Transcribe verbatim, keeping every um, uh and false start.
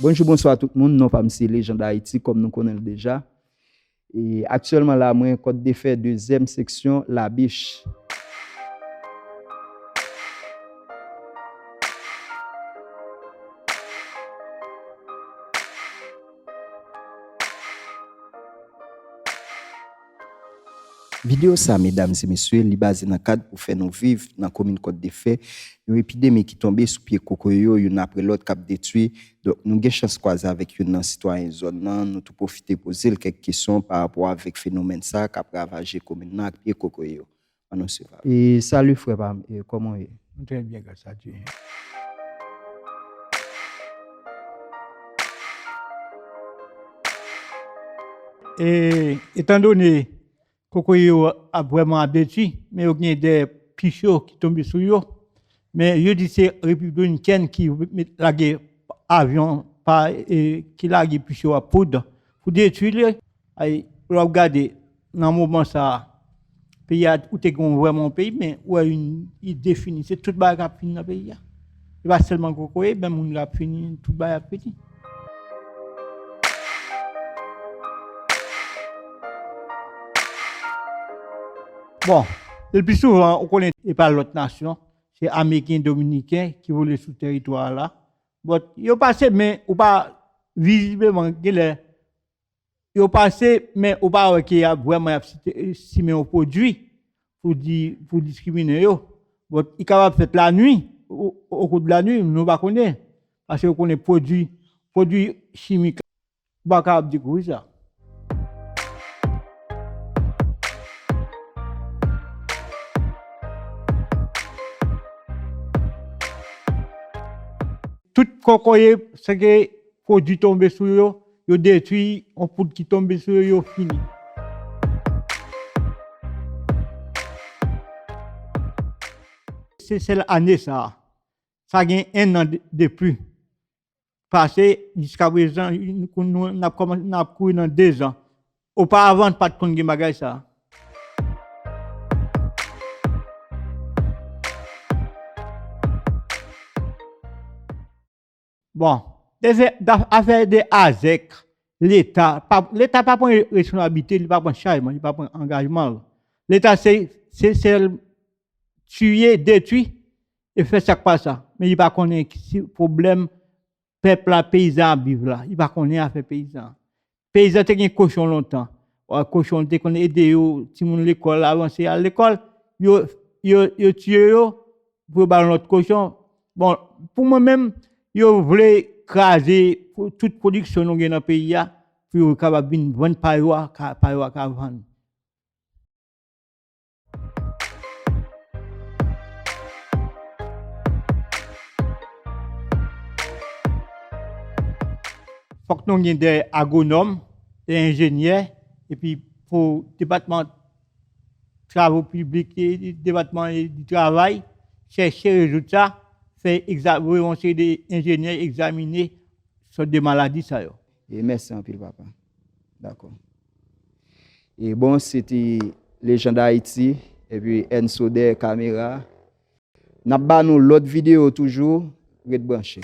Bonjou, bonswa tout moun. Non pa m se Légende Haïti, kòm nou konnen l deja. E aktyèlman la, mwen Kòt de Fè, dezyèm seksyon, Labich. Videyo sa, medam e mesye, li baze nan kad pou fè nou viv nan komin Kòt de Fè, yon epidemi ki tonbe sou pye kokoye yo youn apre lòt k ap detwi. Donk, nou gen chans kwaze avèk youn nan sitwayen zòn nan, nou tou pwofite poze l kèk kesyon pa rapò avèk fenomèn sa k ap ravaje komin nan ak pye kokoye yo. Ann nou swiv avè l. E, salut frè pa m, e, kòman w ye? Très bien, grâce à Dieu. E, etandone kokoye yo ap vrèman ap detwi, men yo gen de pich yo ki tonbe sou yo. Men yo di se Repiblik Dominikèn ki met, lage avyon pa, e, ki lage pich yo a poud pou detwi li. Ay, lè w ap gade nan moman sa a, peyi a, ou te gen vrèman yon peyi, men ou wè yon, li defini, se tout bagay k ap fini nan peyi a. E pa sèlman kokoye, men moun k ap fini, tout bagay ap fini. Bon, le pli souvan, ou konnen, e pa lòt nasyon, se Ameriken, Dominiken ki vole sou teritwa a la. But, yo pase, men ou pa vizibleman, genlè, yo pase, men ou pa wè ke y ap vrèman y ap site, simen yon pwodui pou di, pou diskrimine yo. But, li kapab fèt lanwi, o, o kou de lanwi, nou pa konnen. Paske yo konnen pwodui, pwodui chimik, ou pa kapab dekouvri sa. Tout kokoye, se ke pwodui tonbe sou yo, yo detwi, yon poud ki tonbe sou yo, yo fini. Se sèl ane sa a. Sa gen en an de, de plis pase, jiska prezan, nou, nou, n ap kòmanse, n ap kouri nan de zan. Oparavan, pa t konn gen bagay sa a. Bon, de fè, da, afè de azèk, Leta pa, Leta pa pran responsablite, li pa pran chaj, li pa pran angajman l. Leta se, se sèl tiye, detwi, e fè sa k pa sa. Men li pa konnen ki pwoblèm pèp la, peyizan ap viv la. Li pa konnen afè peyizan. Peyizan te gen kochon lontan. Wa, kochon te konn ede yo, timoun lekòl, avanse al lekòl. Yo, yo, yo tiye yo pou yo ba yo lòt kochon. Bon, pou mwen menm, yo vle kraze pou tout pwodiksyon nou gen nan peyi a, pou yo kapab vin vann pa yo a, ka, pa yo a ka vann. Fòk nou gen de agwonòm, de enjenyè, epi pou depatman travo piblik, e, depatman, e, di travay, chèche rezoud sa, fè egza-, voye yon seri de enjenyè egzamine sòt de maladi sa yo. E mèsi anpil, papa. Dakò. E bon, se te Légende Haïti, epi Enso dèyè kamera. N ap ba nou lòt videyo toujou, ret branche.